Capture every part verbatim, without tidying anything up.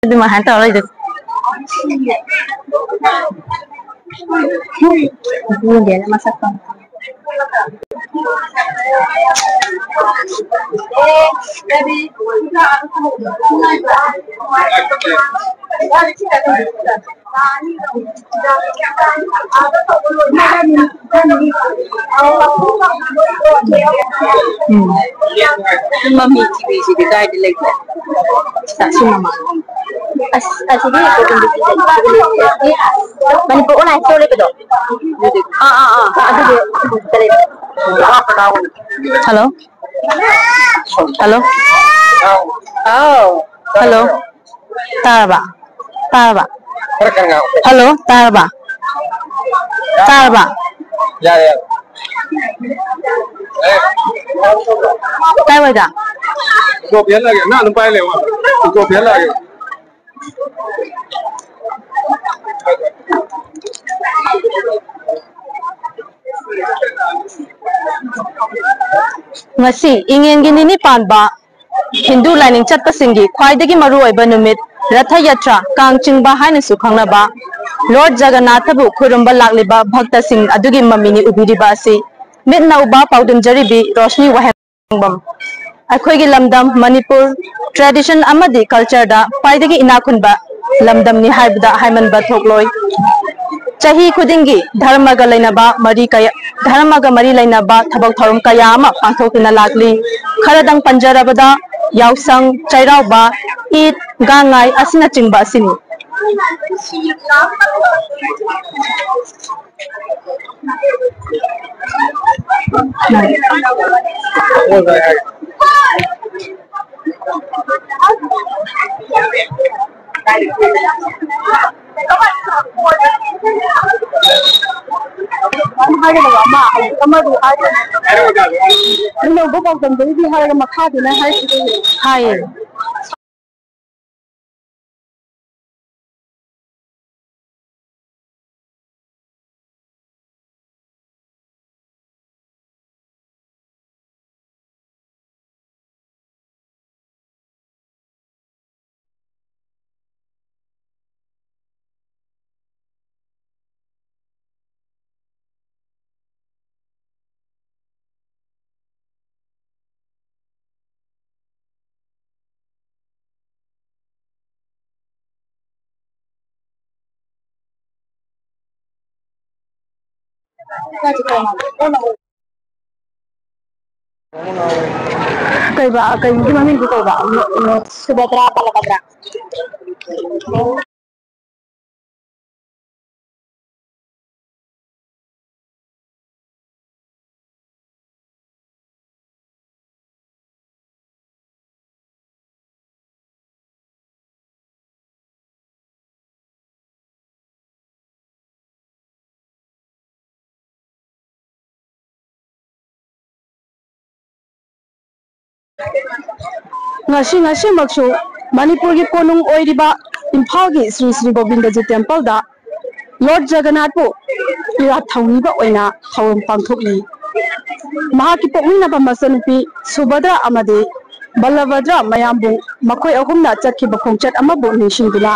ꯑꯗꯨꯃꯥꯏꯅ ꯇꯧꯔ ꯂꯩꯗꯣꯏ꯫ ꯏꯕꯨꯡꯗꯤ ꯃꯁꯛ ꯈꯪ-, ꯎꯝ꯫ ꯃꯃꯤ ꯇꯤꯚꯤꯁꯤꯗꯤ ꯀꯥꯏꯗ ꯂꯩꯒꯦ? ꯁꯤ ꯃꯃꯥꯡ꯫ ꯑꯁ, ꯑꯁꯤꯒꯤ ꯃꯅꯤꯄꯨꯔ ꯑꯣꯟꯂꯥꯏꯟ ꯁ꯭ꯇꯣꯔ ꯂꯩꯕꯗꯣ? ꯑꯥ, ꯑꯥ, ꯑꯥ꯫ ꯑꯗꯨꯗꯣ, ꯑꯗꯨꯗ ꯂꯩꯕ꯫ ꯍꯜꯂꯣ꯫ ꯍꯜꯂꯣ꯫ ꯍꯥꯎ꯫ ꯍꯜꯂꯣ꯫ ꯇꯥꯔꯕ? ꯇꯥꯔꯕ? ꯈꯔ ꯀꯟꯅ ꯉꯥꯡꯉꯣ꯫ ꯍꯜꯂꯣ, ꯇꯥꯔꯕ? ꯇꯥꯔꯕ? ꯌꯥꯔꯦ, ꯌꯥꯔꯦ꯫ ꯀꯥꯏꯋꯥꯏꯗ? ꯏꯀꯣ ꯐꯦꯜ ꯂꯥꯛꯑꯦ꯫ ꯅꯪ ꯑꯗꯨꯝ ꯄꯥꯏ ꯂꯩꯌꯣ꯫ ꯏꯀꯣ ꯐꯦꯜ ꯂꯥꯛꯑꯦ꯫ ꯉꯁꯤ ꯏꯉꯦꯟꯒꯤ ꯅꯤꯅꯤ ꯄꯥꯟꯕ ꯍꯤꯟꯗꯨ ꯂꯥꯏꯅꯤꯡ ꯆꯠꯄꯁꯤꯡꯒꯤ ꯈ꯭ꯋꯥꯏꯗꯒꯤ ꯃꯔꯨꯑꯣꯏꯕ ꯅꯨꯃꯤꯠ ꯔꯊ ꯌꯥꯇ꯭ꯔꯥ, ꯀꯥꯡ ꯆꯤꯡꯕ ꯍꯥꯏꯅꯁꯨ ꯈꯪꯅꯕ, ꯂꯣꯔꯗ ꯖꯒꯟꯅꯥꯊꯕꯨ ꯈꯨꯔꯨꯝꯕ ꯂꯥꯛꯂꯤꯕ ꯚꯛꯇꯁꯤꯡ ꯑꯗꯨꯒꯤ ꯃꯃꯤꯅꯤ ꯎꯕꯤꯔꯤꯕ ꯑꯁꯤ꯫ ꯃꯤꯠꯅ ꯎꯕ ꯄꯥꯎꯗꯝꯖꯔꯤꯕꯤ ꯔꯣꯁꯅꯤ ꯋꯥꯍꯦꯡꯕꯝ꯫ ꯑꯩꯈꯣꯏꯒꯤ ꯂꯝꯗꯝ ꯃꯅꯤꯄꯨꯔ tradition ꯑꯃꯗꯤ cultureꯗ ꯈ꯭ꯋꯥꯏꯗꯒꯤ ꯏꯅꯥꯛ ꯈꯨꯟꯕ ꯂꯝꯗꯝꯅꯤ ꯍꯥꯏꯕꯗ ꯍꯥꯏꯃꯟꯕ ꯊꯣꯛꯂꯣꯏ꯫ ꯆꯍꯤ ꯈꯨꯗꯤꯡꯒꯤ ꯙꯔꯃꯒ ꯂꯩꯅꯕ ꯃꯔꯤ ꯀꯌꯥ, ꯙꯔꯃꯒ ꯃꯔꯤ ꯂꯩꯅꯕ ꯊꯕꯛ ꯊꯧꯔꯝ ꯀꯌꯥ ꯑꯃ ꯄꯥꯡꯊꯣꯛꯇꯨꯅ ꯂꯥꯛꯂꯤ꯫ ꯈꯔꯗꯪ ꯄꯟꯖꯔꯕꯗ ꯌꯥꯎꯁꯪ, ꯆꯩꯔꯥꯎꯕ, ꯏꯗ, ꯒꯥꯡꯉꯥꯏ ꯑꯁꯤꯅꯆꯤꯡꯕ ꯑꯁꯤꯅꯤ꯫ ꯍꯥꯏꯒꯗꯕ ꯑꯃ, ꯑꯃꯗꯨ ꯍꯥꯏꯒꯗꯕ꯫ ꯑꯅꯧꯕ ꯄꯥꯎꯗꯝꯗꯒꯤꯗꯤ ꯍꯥꯏꯔꯒ ꯃꯈꯥꯗꯨꯅ ꯍꯥꯏꯈꯤꯗꯣꯏꯅꯦ꯫ ꯍꯥꯏꯌꯦ꯫ ꯀꯩꯕ, ꯀꯩꯅꯣꯒꯤ ꯃꯃꯤꯡꯗꯨ ꯀꯩꯕ? ꯁꯨꯚꯗ꯭ꯔꯥ ꯕꯂꯚꯗ꯭ꯔꯥ꯫ ꯉꯁꯤ, ꯉꯁꯤꯃꯛꯁꯨ ꯃꯅꯤꯄꯨꯔꯒꯤ ꯀꯣꯅꯨꯡ ꯑꯣꯏꯔꯤꯕ ꯏꯝꯐꯥꯜꯒꯤ ꯁ꯭ꯔꯤ ꯁ꯭ꯔꯤ ꯒꯣꯕꯤꯟꯗꯖꯤ ꯇꯦꯝꯄꯜꯗ ꯂꯣꯔꯗ ꯖꯒꯟꯅꯥꯊꯄꯨ ꯏꯔꯥꯠ ꯊꯧꯅꯤꯕ ꯑꯣꯏꯅ ꯊꯧꯔꯝ ꯄꯥꯡꯊꯣꯛꯂꯤ꯫ ꯃꯍꯥꯛꯀꯤ ꯄꯣꯛꯃꯤꯟꯅꯕ ꯃꯆꯟꯅꯨꯄꯤ ꯁꯨꯚꯗ꯭ꯔꯥ ꯑꯃꯗꯤ ꯕꯂꯚꯗ꯭ꯔ ꯃꯌꯥꯝꯕꯨ ꯃꯈꯣꯏ ꯑꯍꯨꯝꯅ ꯆꯠꯈꯤꯕ ꯈꯣꯡꯆꯠ ꯑꯃꯕꯨ ꯅꯤꯡꯁꯤꯡꯗꯨꯅ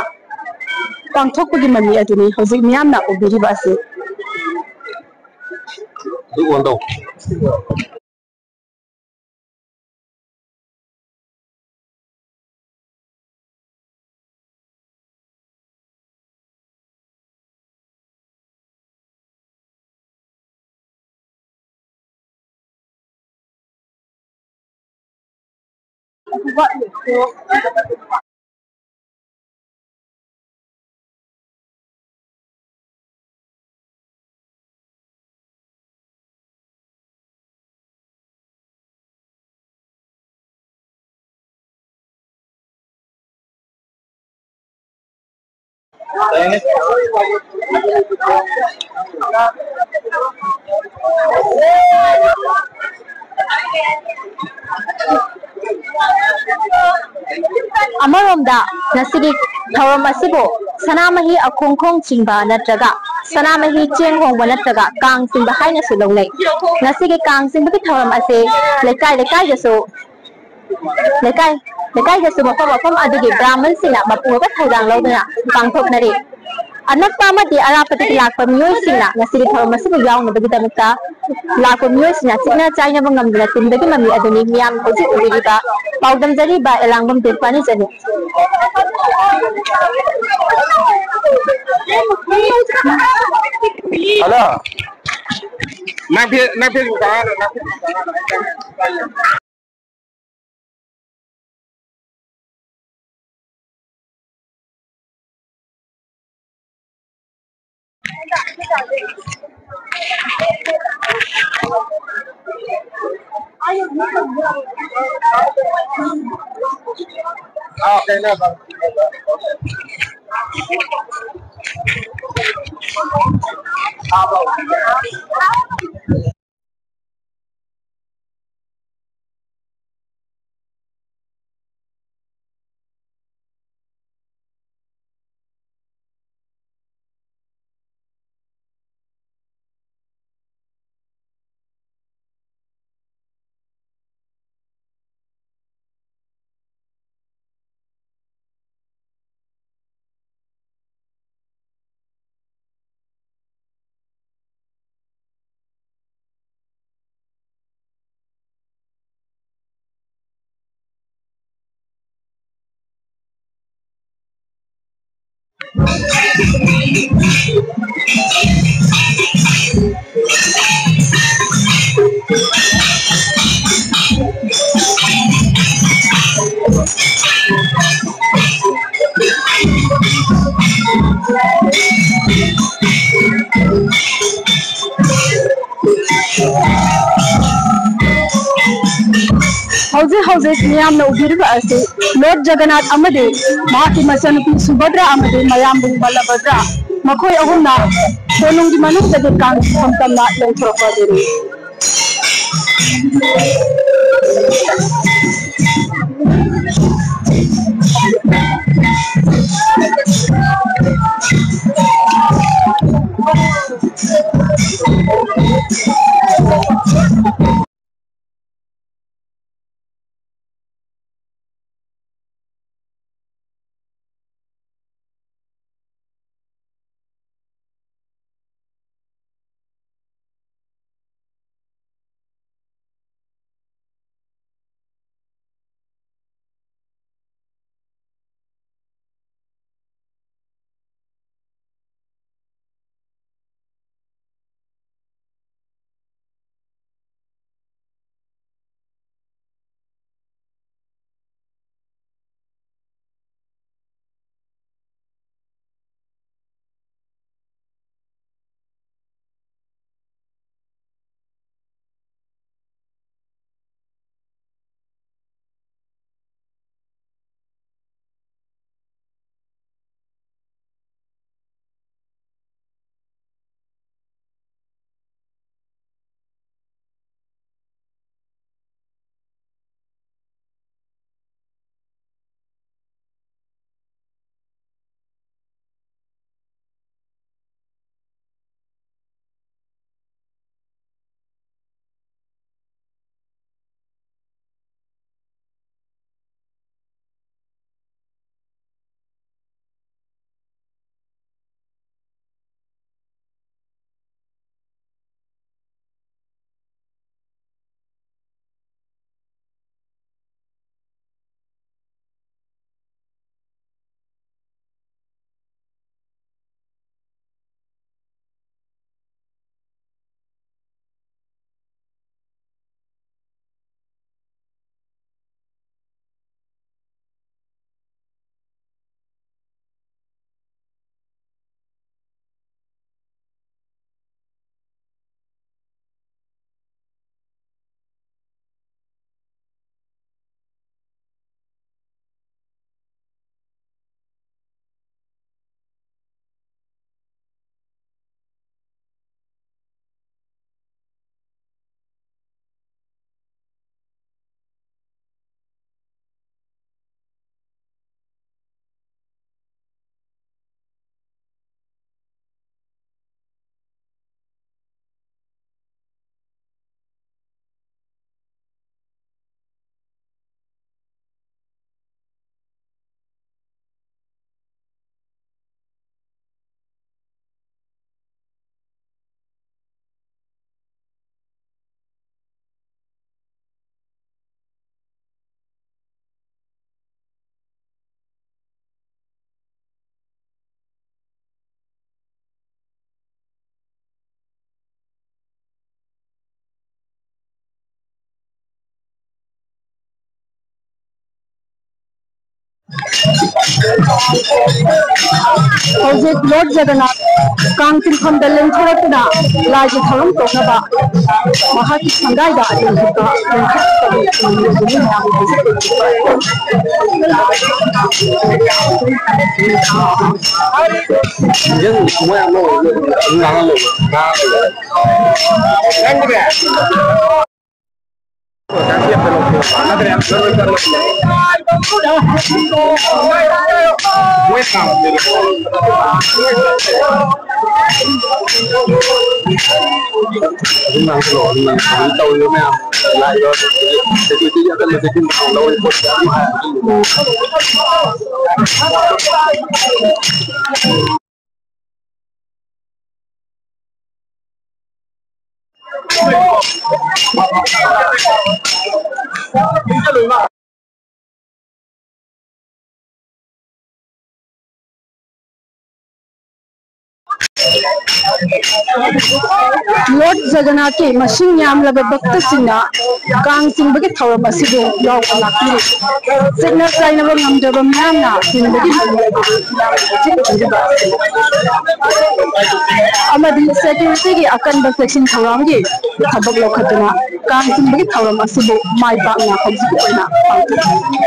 ꯄꯥꯡꯊꯣꯛꯄꯒꯤ ꯃꯃꯤ ꯑꯗꯨꯅꯤ ꯍꯧꯖꯤꯛ ꯃꯤꯌꯥꯝꯅ ꯎꯕꯤꯔꯤꯕ ꯑꯁꯤ꯫ ꯑꯃꯔꯣꯝꯗ ꯉꯁꯤꯒꯤ ꯊꯧꯔꯝ ꯑꯁꯤꯕꯨ ꯁꯅꯥꯃꯍꯤ ꯑꯈꯣꯡ ꯈꯣꯡ ꯆꯤꯡꯕ ꯅꯠꯇ꯭ꯔꯒ ꯁꯅꯥꯃꯍꯤ ꯆꯦꯡ ꯍꯣꯡꯕ ꯅꯠꯇ꯭ꯔꯒ ꯀꯥꯡ ꯆꯤꯡꯕ ꯍꯥꯏꯅꯁꯨ ꯂꯧꯅꯩ꯫ ꯉꯁꯤꯒꯤ ꯀꯥꯡ ꯆꯤꯡꯕꯒꯤ ꯊꯧꯔꯝ ꯑꯁꯤ ꯂꯩꯀꯥꯏ ꯂꯩꯀꯥꯏꯗꯁꯨ ꯂꯩꯀꯥꯏ ꯂꯩꯀꯥꯏꯗꯁꯨ ꯃꯐꯝ ꯃꯐꯝ ꯑꯗꯨꯒꯤ ꯕ꯭ꯔꯥꯍꯃꯟꯁꯤꯡꯅ ꯃꯄꯨ ꯑꯣꯏꯕ ꯊꯧꯗꯥꯡ ꯂꯧꯗꯨꯅ ꯄꯥꯡꯊꯣꯛꯅꯔꯤ꯫ ꯑꯅꯛꯄ ꯑꯃꯗꯤ ꯑꯔꯥꯞꯄꯗꯒꯤ ꯂꯥꯛꯄ ꯃꯤꯑꯣꯏꯁꯤꯡꯅ ꯉꯁꯤꯒꯤ ꯊꯧꯔꯝ ꯑꯁꯤꯕꯨ ꯌꯥꯎꯅꯕꯒꯤꯗꯃꯛꯇ ꯂꯥꯛꯄ ꯃꯤꯑꯣꯏꯁꯤꯡꯅ ꯆꯤꯛꯅ ꯆꯥꯏꯅꯕ ꯉꯝꯗꯅ ꯇꯤꯟꯕꯒꯤ ꯃꯃꯤ ꯑꯗꯨꯅꯤ ꯃꯤꯌꯥꯝ ꯍꯧꯖꯤꯛ ꯎꯕꯤꯔꯤꯕ꯫ ꯄꯥꯎꯗꯝꯖꯔꯤꯕ ꯑꯦꯂꯥꯡꯕꯝ ꯇꯦꯝꯄꯥꯅꯤꯖꯅꯤ꯫ ꯍꯜꯂꯣ꯫ ꯅꯪ ꯐꯦ-, ꯅꯪ Facebook ꯆꯪꯉꯛꯑꯅꯨ, ꯅꯪ Facebook ꯆꯪꯉꯛꯑꯅꯨ, ꯑꯩ ꯆꯪꯉꯛꯑꯅꯨ꯫ ꯍꯧꯖꯤꯛ ꯍꯧꯖꯤꯛ ꯃꯤꯌꯥꯝꯅ ꯎꯕꯤꯔꯤꯕ ꯑꯁꯤ ꯂꯣꯔꯗ ꯖꯒꯟꯅꯥꯊ ꯑꯃꯗꯤ ꯃꯍꯥꯛꯀꯤ ꯃꯆꯟꯅꯨꯄꯤ ꯁꯨꯚꯗ꯭ꯔꯥ ꯑꯃꯗꯤ ꯃꯌꯥꯝꯕꯨ ꯕꯂꯚꯗ꯭ꯔꯥ, ꯃꯈꯣꯏ ꯑꯍꯨꯝꯅ ꯀꯣꯅꯨꯡꯒꯤ ꯃꯅꯨꯡꯗꯒꯤ ꯀꯥꯡ ꯈꯣꯝ ꯇꯝꯅ ꯂꯦꯡꯊꯣꯔꯛꯄ ꯑꯗꯨꯅꯤ꯫ ꯍꯧꯖꯤꯛ ꯂꯣꯔꯗ ꯖꯒꯟꯅꯥꯊ ꯀꯥꯡ ꯆꯤꯡꯐꯝꯗ ꯂꯦꯡꯊꯣꯔꯛꯇꯨꯅ ꯂꯥꯏꯒꯤ ꯊꯧꯔꯝ ꯇꯧꯅꯕ ꯃꯍꯥꯛꯀꯤ ꯁꯪꯒꯥꯏꯗ ꯂꯦꯡꯊꯣꯛꯄ ꯂꯦꯡꯊꯣꯛꯄꯒꯤ ꯊꯧꯔꯝ ꯑꯗꯨ ꯃꯌꯥꯝ ꯍꯧꯖꯤꯛ ꯑꯗꯨꯝ ꯉꯥꯡꯁꯤꯜꯂꯣ, ꯑꯗꯨꯝ ꯉꯥꯡꯁꯤꯜꯂꯣ꯫ ꯇꯧꯔꯤꯕ ꯃꯌꯥꯝ, ꯂꯥꯛꯏꯕ security ꯒꯤ ꯑꯀꯟꯕ checking ꯇꯧꯔꯤ ꯈꯣꯠꯂꯤ ꯑꯗꯨꯝ ꯍꯥꯏ꯫ ꯂꯣꯔꯗ ꯖꯒꯟꯅꯥꯊꯀꯤ ꯃꯁꯤꯡ ꯌꯥꯝꯂꯕ ꯚꯛꯇꯁꯤꯡꯅ ꯀꯥꯡ ꯆꯤꯡꯕꯒꯤ ꯊꯧꯔꯝ ꯑꯁꯤꯕꯨ ꯌꯥꯎꯕ ꯂꯥꯛꯄꯤꯔꯤ꯫ ꯆꯤꯛꯅ ꯆꯥꯏꯅꯕ ꯉꯝꯗ꯭ꯔꯕ ꯃꯤꯌꯥꯝꯅ ꯆꯤꯡꯕꯒꯤ ꯊꯧꯔꯝ ꯑꯗꯨ ꯌꯥꯝꯅ ꯆꯤꯛꯅ ꯆꯤꯛꯅ ꯑꯃꯗꯤ security ꯒꯤ ꯑꯀꯟꯕ ꯆꯦꯛꯁꯤꯟ ꯊꯧꯔꯥꯡꯒꯤ ꯊꯕꯛ ꯂꯧꯈꯠꯇꯨꯅ ꯀꯥꯡ ꯆꯤꯡꯕꯒꯤ ꯊꯧꯔꯝ ꯑꯁꯤꯕꯨ ꯃꯥꯏ ꯄꯥꯛꯅ ꯍꯧꯖꯤꯛꯀꯤ ꯑꯣꯏꯅ ꯄꯥꯡꯊꯣꯛꯂꯤ꯫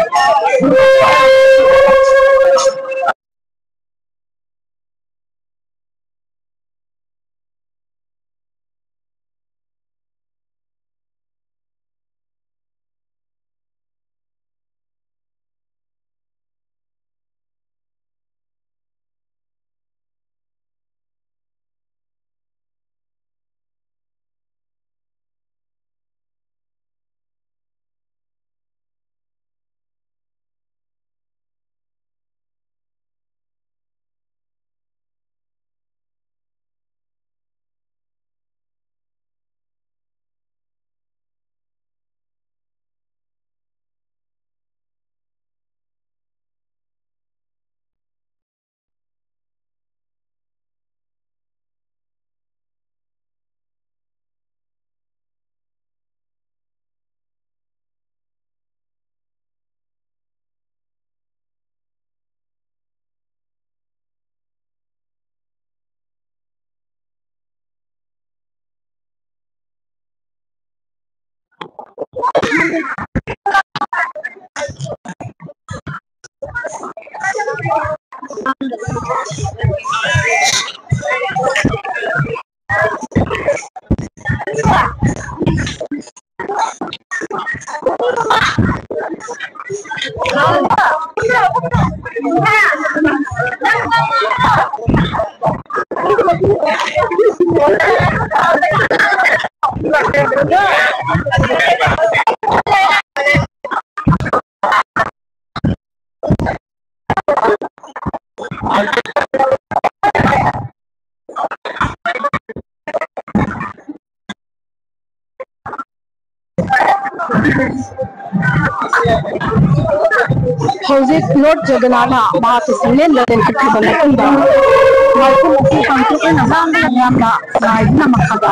ꯍꯧꯖꯤꯛ ꯂꯣꯔꯗ ꯖꯒꯅꯥꯊ ꯃꯍꯥꯛꯀꯤ ꯁꯪꯂꯦꯟꯗ ꯂꯦꯡꯈꯠꯈ꯭ꯔꯕ ꯃꯇꯨꯡꯗ ꯋꯥꯏꯈꯨꯝ ꯑꯁꯤ ꯄꯥꯡꯊꯣꯛ ꯑꯣꯏꯅ ꯂꯥꯡꯕꯅ ꯃꯌꯥꯝꯅ ꯉꯥꯏꯗꯨꯅ ꯃꯈꯥꯗ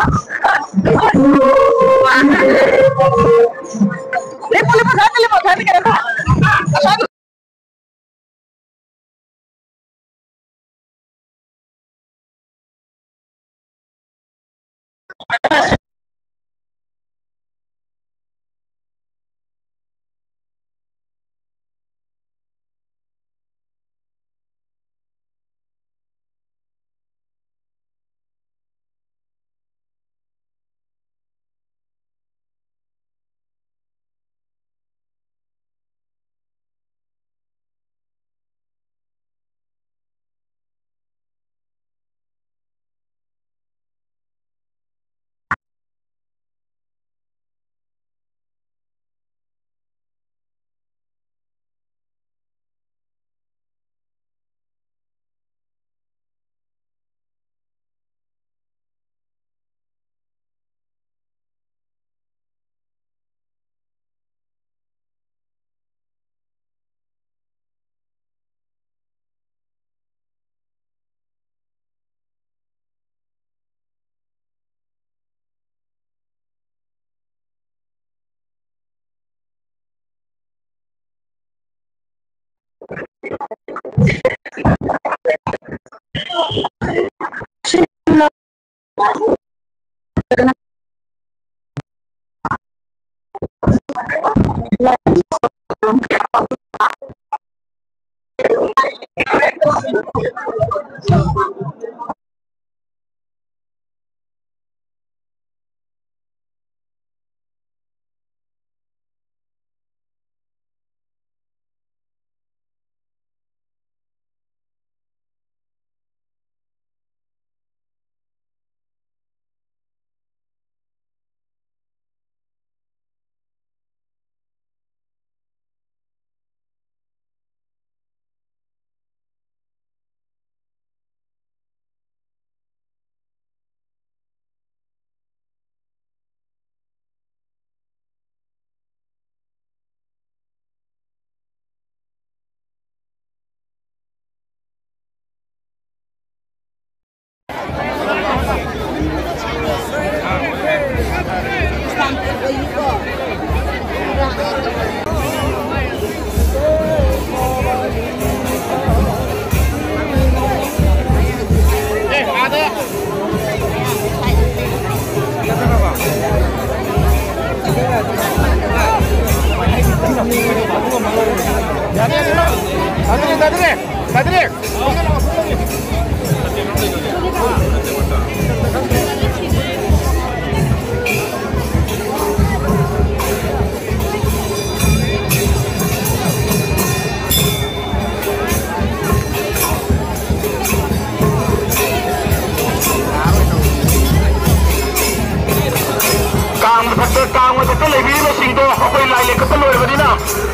ꯀꯥꯡ ꯃꯊꯛꯇ, ꯀꯥꯡ ꯃꯊꯛꯇ ꯂꯩꯕꯤꯔꯤꯕꯁꯤꯡꯗꯣ ꯑꯩꯈꯣꯏ ꯂꯥꯏ ꯂꯦꯡꯈꯠꯄ ꯂꯣꯏꯔꯕꯅꯤꯅ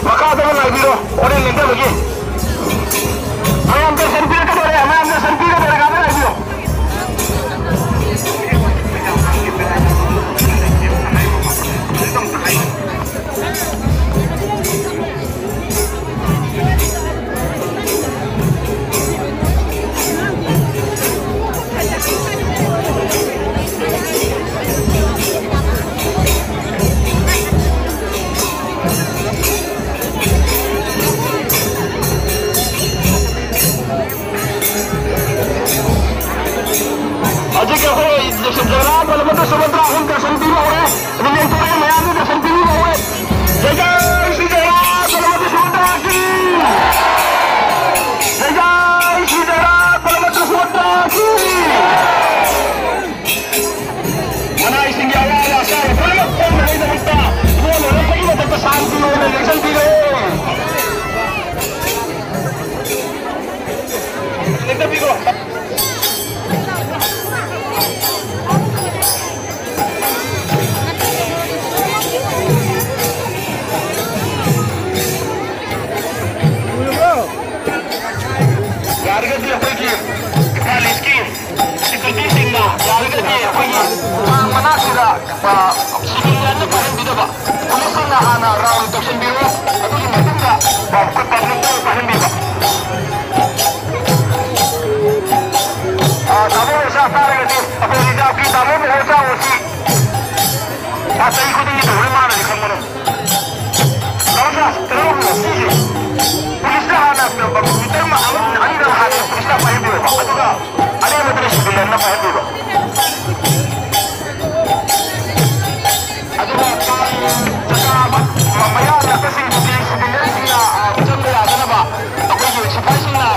ꯃꯈꯥꯗ ꯑꯃ ꯉꯥꯏꯕꯤꯔꯣ, ꯍꯣꯔꯦꯟ ꯂꯦꯡꯊꯕꯒꯤ꯫ ꯃꯌꯥꯝ ꯗꯔꯁꯟ ꯄꯤꯔꯛꯀꯗꯧꯔꯦ, ꯃꯌꯥꯝ ꯗꯔꯁꯟ ꯄꯤꯔꯛꯀꯗꯧꯔꯦ, ꯉꯥꯛꯇ ꯉꯥꯏꯕꯤꯌꯣ꯫ ꯍꯧꯖꯤꯛ ꯑꯩꯈꯣꯏ ꯖꯒꯅꯥꯊ ꯕꯂꯚꯗ꯭ꯔ ꯁꯨꯚꯗ꯭ꯔꯥ ꯑꯍꯨꯝ ꯗꯔꯁꯟ ꯄꯤꯕ ꯍꯧꯔꯦ꯫ ꯑꯗꯨ ꯂꯦꯡꯊꯣꯔꯛꯑꯦ, ꯃꯌꯥꯝꯗ ꯗꯔꯁꯟ ꯄꯤꯕꯤꯕ ꯍꯧꯔꯦ꯫ ꯖꯩ ꯖꯩ ꯁ꯭ꯔꯤ ꯖꯒꯅꯥꯊ ꯕꯂꯚꯗ꯭ꯔ ꯁꯨꯚꯗ꯭ꯔꯥ ꯀꯤ! ꯖꯩ ꯖꯩ ꯁ꯭ꯔꯤ ꯖꯒꯅꯥꯊ ꯕꯂꯚꯗ꯭ꯔ ꯁꯨꯚꯗ꯭ꯔꯥ ꯀꯤ! ꯃꯅꯥꯏꯁꯤꯡꯒꯤ ꯑꯋꯥꯕ ꯑꯁꯥꯕ ꯄꯨꯝꯅꯃꯛ ꯀꯣꯛꯅꯕꯒꯤꯗꯃꯛꯇ ꯏꯕꯣꯟ ꯂꯣꯏꯔꯛꯄꯒꯤ ꯃꯊꯛꯇ ꯁꯥꯟꯇꯤ ꯑꯣꯏꯅ ꯂꯦꯡꯁꯤꯟꯕꯤꯔꯦ꯫ ꯂꯦꯡꯊꯕꯤꯈ꯭ꯔꯣ꯫ ꯌꯥꯔꯒꯗꯤ ꯑꯩꯈꯣꯏꯒꯤ ꯏꯝꯐꯥꯜ ꯏꯁꯀꯤ ꯁꯦꯀ꯭ꯌꯨꯔꯤꯇꯤꯁꯤꯡꯅ ꯌꯥꯔꯒꯗꯤ ꯑꯩꯈꯣꯏꯒꯤ ꯀꯥꯡ ꯃꯅꯥꯛꯁꯤꯗ, ꯑ, ꯁꯤꯚꯤꯂꯤꯌꯟꯅ ꯄꯥꯏꯍꯟꯕꯤꯗꯕ, ꯄꯨꯂꯤꯁꯁꯤꯡꯅ ꯍꯥꯟꯅ ꯔꯥꯎꯟ ꯇꯧꯁꯤꯟꯕꯤꯔꯣ, ꯑꯗꯨꯒꯤ ꯃꯇꯨꯡꯗ, ꯑ, ꯑꯩꯈꯣꯏ ꯄꯕ꯭ꯂꯤꯛꯇ ꯄꯥꯏꯍꯟꯕꯤꯕ꯫ ꯑ, ꯇꯥꯃꯣ ꯃꯍꯣꯏ ꯆꯥ ꯇꯥꯔꯒꯗꯤ ꯑꯩꯈꯣꯏ ꯔꯤꯖꯥꯕꯀꯤ ꯇꯥꯃꯣ ꯃꯍꯣꯏ ꯆꯥ ꯑꯣꯏꯁꯤ꯫ ꯃꯥ ꯆꯍꯤ ꯈꯨꯗꯤꯡꯒꯤ ꯇꯧꯔꯦ, ꯃꯥꯅꯗꯤ ꯈꯪꯕꯅꯣ꯫ ꯄꯨꯂꯤꯁꯅ ꯍꯥꯟꯅ ꯃꯤꯇꯔ ꯑꯃ, ꯑꯅꯤꯔꯛ ꯍꯥꯟꯅ ꯄꯨꯂꯤꯁꯅ ꯄꯥꯏꯍꯟꯕꯤꯔꯕ, ꯑꯗꯨꯒ ꯑꯔꯦꯝꯕꯗꯨꯅ ꯁꯤꯚꯤꯂꯤꯌꯟꯅ ꯄꯥꯏꯍꯟꯕꯤꯕ꯫ ꯑꯗꯨꯒ ꯆꯀꯥ ꯃꯌꯥ ꯅꯛꯄꯁꯤꯡꯗꯨꯗꯤ ꯁꯤꯚꯤꯂꯤꯌꯟꯁꯤꯡꯅ, ꯑ, ꯆꯪꯕ ꯌꯥꯗꯅꯕ ꯑꯩꯈꯣꯏꯒꯤ ꯁꯤꯐꯥꯏꯁꯤꯡꯅ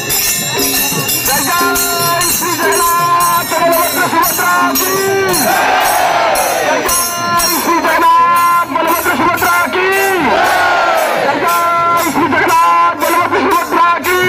जय जय श्री जगन्नाथ बलभद्र सुभद्रा की। जय जय श्री जगन्नाथ बलभद्र सुभद्रा की। जय जय श्री जगन्नाथ बलभद्र सुभद्रा की।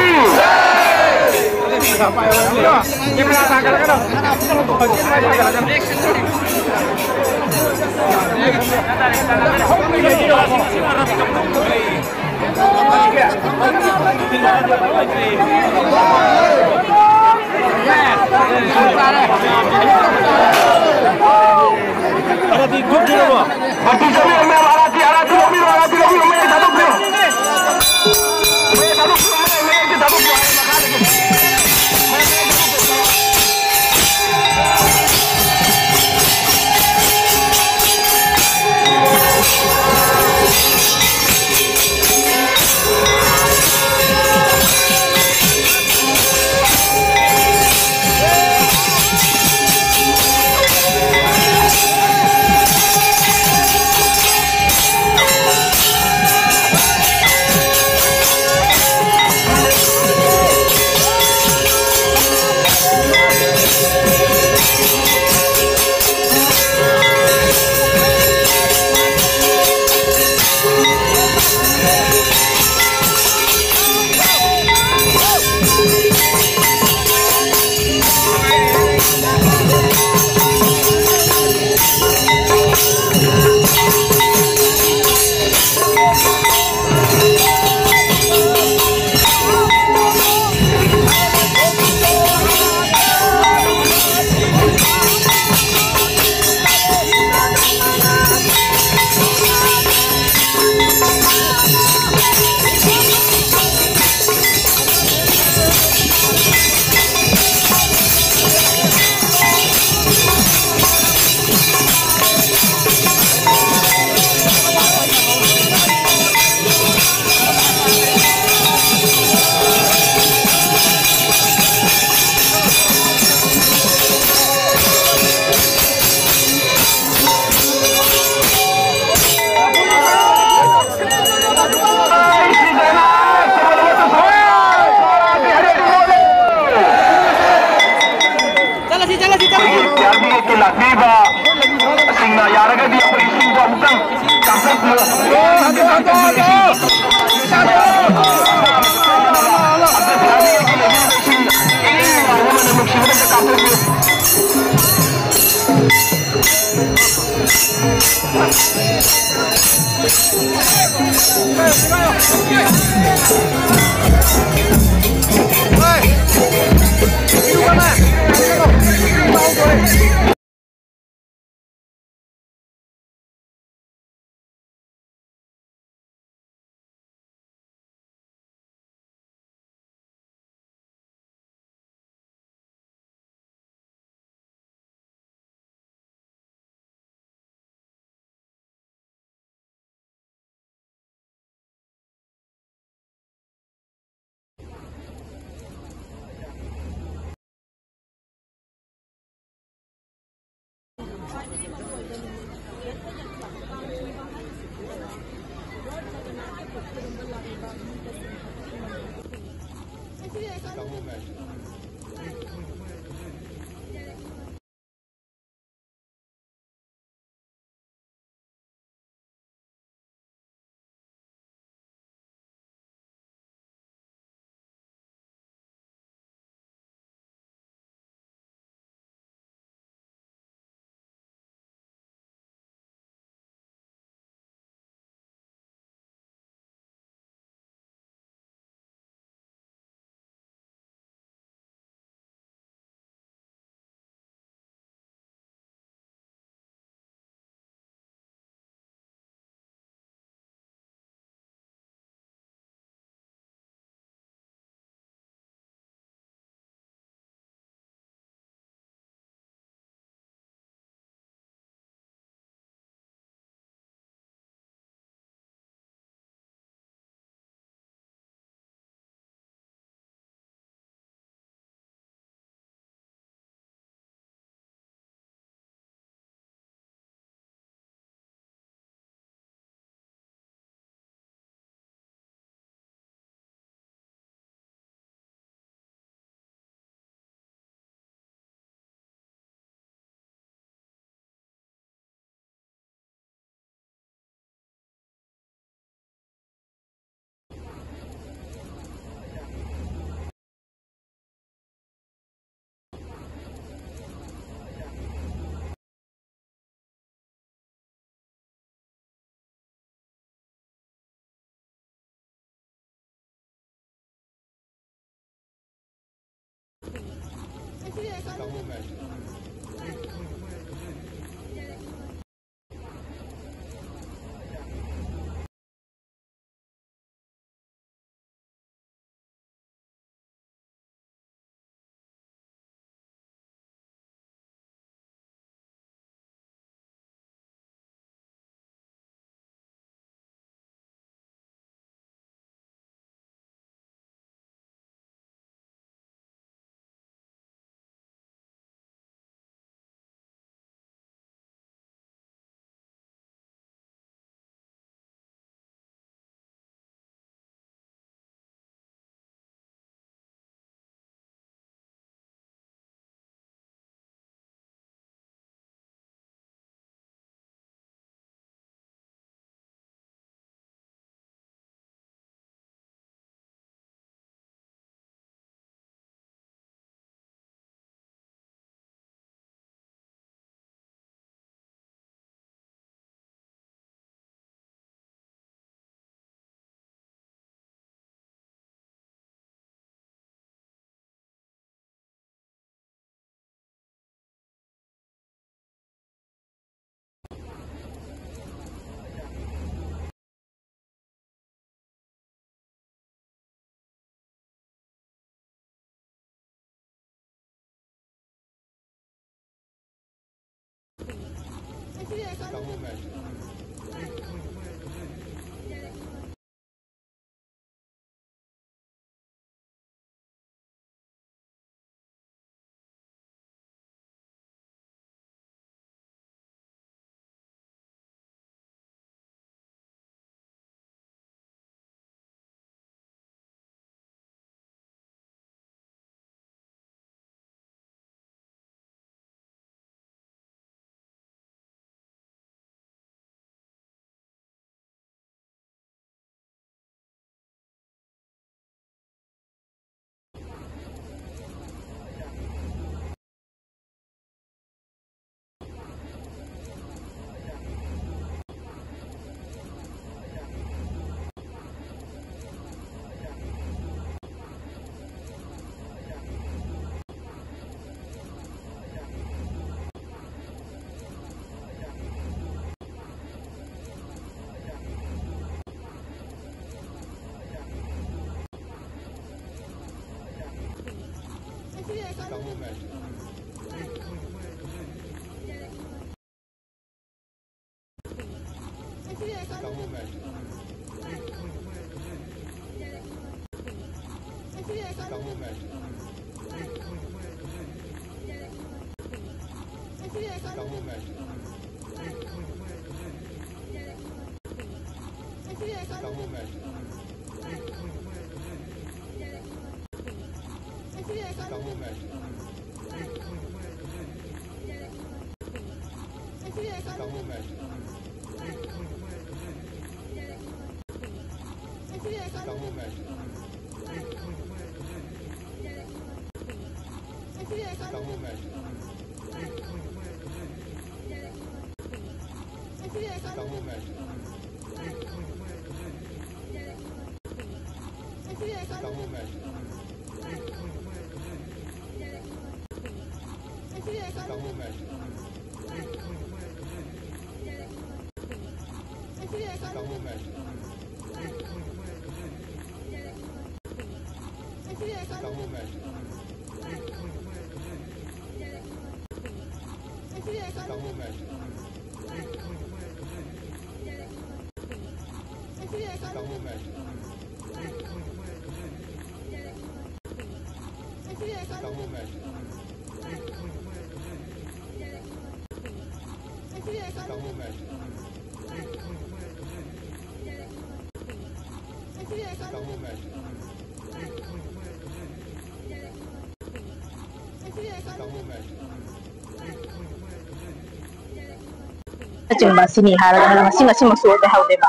ꯅꯆꯤꯡꯕ ꯁꯤꯅꯤ ꯍꯥꯏꯔꯒꯅ ꯉꯁꯤ ꯉꯁꯤꯃꯛꯁꯨ ꯑꯣꯏꯕ ꯍꯧꯗꯦꯕ꯫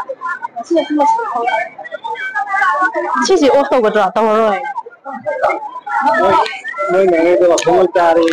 ꯁꯤꯁꯤ ꯑꯣꯐ ꯇꯧꯒꯗ꯭ꯔꯣ? ꯇꯧꯔꯔꯣꯏ꯫ ꯃꯣꯏ ꯃꯣꯏ ꯉꯥꯡꯅꯩꯗꯣ ꯃꯈꯣꯡ ꯆꯥꯔꯦ꯫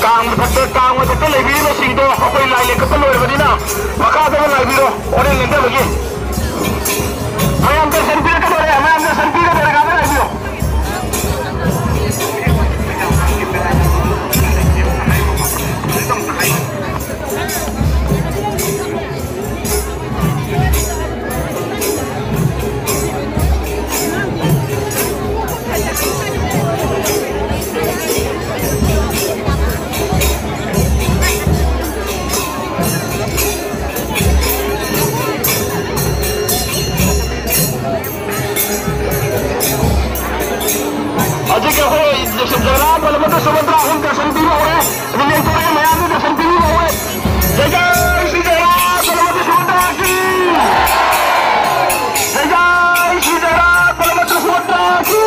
ꯀꯥꯡ ꯃꯊꯛꯇ, ꯀꯥꯡ ꯃꯊꯛꯇ ꯂꯩꯕꯤꯔꯤꯕꯁꯤꯡꯗꯣ ꯑꯩꯈꯣꯏ ꯂꯥꯏ ꯂꯦꯞꯈꯠꯄ ꯂꯣꯏꯔꯕꯅꯤꯅ ꯃꯈꯥꯗ ꯑꯃ ꯉꯥꯏꯕꯤꯔꯣ, ꯍꯣꯔꯦꯟ ꯂꯦꯡꯊꯕꯒꯤ꯫ ꯃꯌꯥꯝ ꯗꯔꯁꯟ ꯄꯤꯔꯛꯀꯗꯧꯔꯦ, ꯃꯌꯥꯝ ꯗꯔꯁꯟ ꯄꯤꯔꯛꯀꯗꯧꯔꯦ, ꯉꯥꯛꯇ ꯉꯥꯏꯕꯤꯌꯨ꯫ ꯍꯧꯖꯤꯛ ꯑꯩꯈꯣꯏ ꯖꯒꯅꯥꯊ ꯕꯂꯕꯗ ꯁꯨꯚꯗ꯭ꯔꯥ ꯑꯍꯨꯝ ꯗꯔꯁꯟ ꯄꯤꯕ ꯍꯧꯔꯦ꯫ ꯑꯗꯨ ꯂꯦꯡꯊꯣꯔꯛꯑꯦ, ꯃꯌꯥꯝꯗ ꯗꯔꯁꯟ ꯄꯤꯕ ꯍꯧꯔꯦ꯫ ꯖꯩ ꯖꯩ ꯁ꯭ꯔꯤ ꯖꯒꯅꯥꯊ ꯕꯂꯕꯗ ꯁꯨꯚꯗ꯭ꯔꯥ ꯀꯤ! ꯖꯩ ꯖꯩ ꯁ꯭ꯔꯤ ꯖꯒꯅꯥꯊ ꯕꯂꯕꯗ ꯁꯨꯚꯗ꯭ꯔꯥ ꯀꯤ!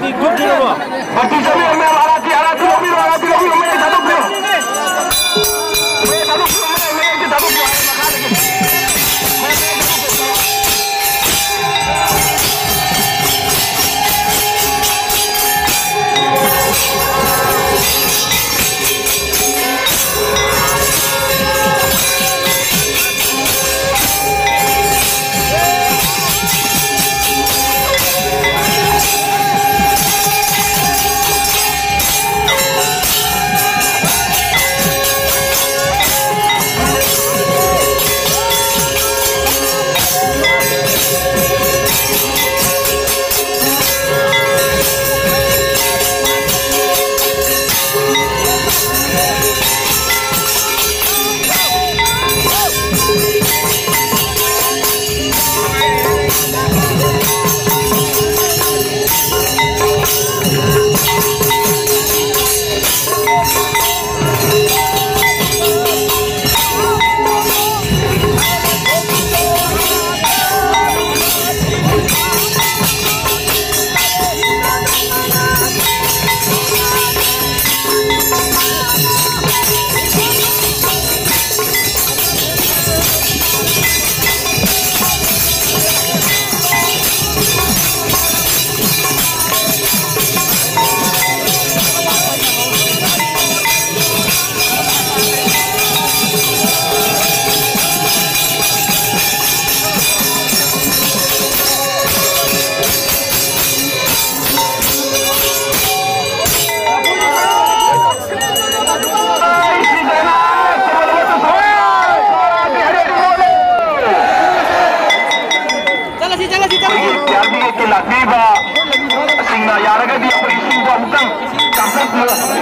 ꯑꯥꯔꯇꯤ ꯆꯠꯂꯤꯔꯣ, ꯃꯌꯥꯝ? ꯑꯥꯔꯇꯤ, ꯑꯥꯔꯇꯤ ꯂꯧꯕꯤꯔꯣ, ꯑꯥꯔꯇꯤ ꯂꯧꯕꯤꯔꯣ, ꯃꯌꯥꯏ ꯊꯥꯗꯣꯛꯄꯤꯌꯣ꯫ ꯃꯌꯥꯏ ꯊꯥꯗꯣꯛꯄꯤꯌꯣ, ꯃꯌꯥꯏ, ꯃꯌꯥꯏꯁꯦ ꯊꯥꯗꯣꯛꯄꯤꯌꯣ, ꯃꯈꯥꯗꯒꯤ꯫ ꯂꯥꯛꯄꯤꯔꯤꯕ ꯁꯤꯡꯅ ꯌꯥꯔꯒꯗꯤ ꯑꯩꯈꯣꯏ ꯏꯁꯤꯡꯗꯣ ꯑꯃꯨꯛꯇꯪ ꯆꯥꯝꯊꯣꯛꯄꯤꯌꯨ꯫